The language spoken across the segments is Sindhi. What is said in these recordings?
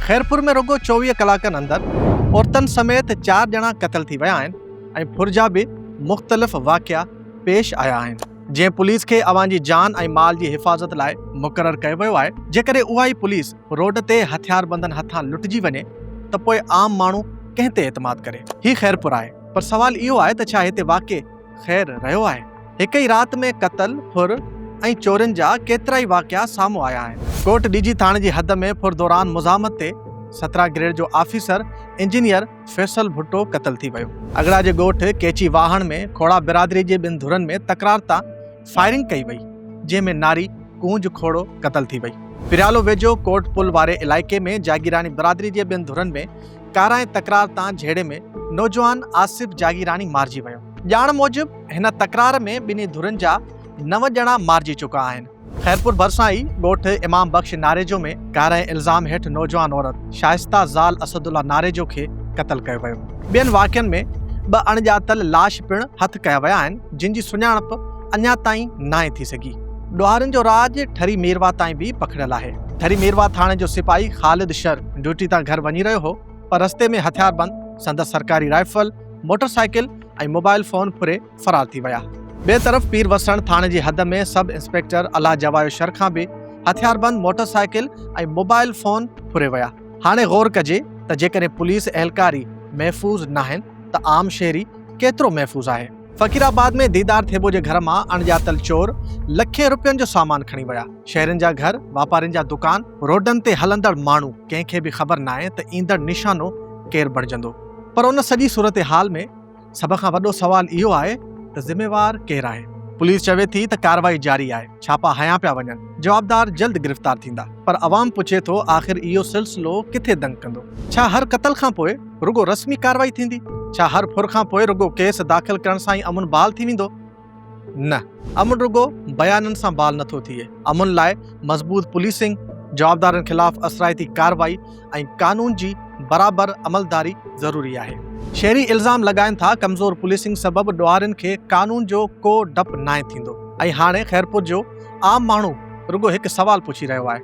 خيرپور ۾ رڳو 24 ڪلاڪن اندر عورتن سميت چار ڄڻا قتل ٿي ويا آهن ۽ ڦر جا به مختلف واقعا پيش آيا آهن. جنهن پوليس کي اوهان جي جان ۽ مال جي حفاظت لاء مقرر ڪيو ويو آهي، جيڪڏهن اها ئي پوليس روڊ تي هٿياربندن هٿان لٽجي وڃي ته پوء عام ماڻهو ڪنهن تي اعتماد ڪري؟ هي خيرپور آهي پر سوال اهو آهي ته ڇا هتي واقعي خير رهيو آهي؟ هڪ ئي رات ۾ قتل، ڦر ۽ چورين جا ڪيترائي واقعا سامهون آيا آهن. ڪوٽ ڏيجي ٿاڻي جي حد ۾ ڦر دوران مزاحمت تي 17 گريڊ جو آفيسر انجنيئر فيصل ڀٽو قتل ٿي ويو. اڳڙا جي ڳوٺ ڪيچي واهڻ ۾ کوڙا برادري جي ٻن ڌرن ۾ تڪرار تان فائرنگ ڪئي وئي، جنهن ۾ ناري ڪونج کوڙو قتل ٿي وئي. پريالو ويجهو ڪوٽ پل واري علائقي ۾ جاگيراڻي برادري جي ٻن ڌرن ۾ ڪارائين تڪرار تان جهيڙي ۾ نوجوان آصف جاگيراڻي مارجي ويو. ڄاڻ موجب هن تڪرار ۾ ٻنهي ڌرين جا نو ڄڻا مارجي چڪا آهن. خيرپور ڀرسان ئي ڳوٺ امام بخش ناريجو ۾ ڪارائين الزام هيٺ نوجوان عورت شائسته زال اسدالله ناريجو کي قتل ڪيو ويو. ٻين واقعن ۾ ٻه اڻڄاتل لاش پڻ هٿ ڪيا ويا آهن جن جي سڃاڻپ اڃا تائين ناهي ٿي سگهي. ڏوهارين جو راڄ ٺري ميرواهه تائين به پکڙيل آهي. ٺري ميرواهه ٿاڻي جو سپاهي خالد شر ڊيوٽي تان گهر وڃي رهيو هو پر رستي ۾ هٿياربند سندس سرڪاري rifle, motor cycle ۽ mobile phone ڦري فرار ٿي ويا. ٻئي طرف پير وسڻ ٿاڻي جي حد ۾ سب انسپيڪٽر الله جوايو شر کان به هٿياربند موٽر سائيڪل ۽ موبائل فون ڦري ويا. هاڻي غور ڪجي ته جيڪڏهن پوليس اهلڪار ئي محفوظ ناهن ته عام شهري ڪيترو محفوظ آهي؟ فقير آباد ۾ ديدار ٿيٻو جي گهر مان اڻڄاتل چور لکين روپين جو سامان کڻي ويا. شهرين جا گهر، واپارين جا دڪان، روڊن تي هلندڙ ماڻهو ڪنهن کي به خبر ناهي ته ايندڙ نشانو ڪير بڻجندو. پر ان سڄي صورتحال ۾ سڀ کان وڏو سوال اهو آهي ته ذميوار ڪير آهي؟ پوليس چوي ٿي ته ڪارروائي جاري آهي، ڇاپا هنيا پيا وڃن، جوابدار جلد گرفتار ٿيندا. پر عوام پڇي ٿو آخر اهو سلسلو ڪٿي دنگ ڪندو؟ ڇا هر قتل کانپوء رڳو رسمي ڪارروائي ٿيندي؟ ڇا هر ڦر کان پوء رڳو ڪيس داخل ڪرڻ سان ئي امن بحال ٿي ويندو؟ نه، امن رڳو بيانن سان بحال نٿو ٿئي. امن لاء مضبوط پوليسنگ، جوابدارن خلاف اثرائتي ڪارروائي ۽ قانون جي برابر عملداري ضروري آهي. شهري الزام لڳائين ٿا ڪمزور پوليسنگ سبب ڏوهارين کي قانون جو ڪو ڊپ ناهي ٿيندو ۽ هاڻي خيرپور جو عام ماڻهو رڳو هڪ سوال پڇي رهيو آهي.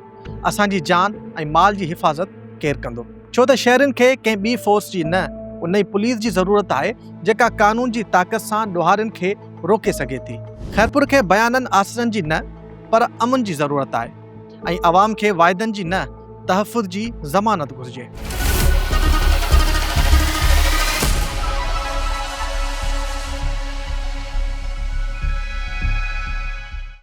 اسان جي جان ۽ مال جي حفاظت ڪير ڪندو؟ ڇو ته شهرين کي ڪنهن ٻي فورس جي نه انهي پوليس جي ضرورت آهي جيڪا قانون جي طاقت سان ڏوهارين کي روڪي سگهي ٿي. خيرپور کي بيانن آسرن جي نه پر امن جي ضرورت آهي ۽ عوام کي واعدن جي نه تحفظ جي ضمانت گهرجي.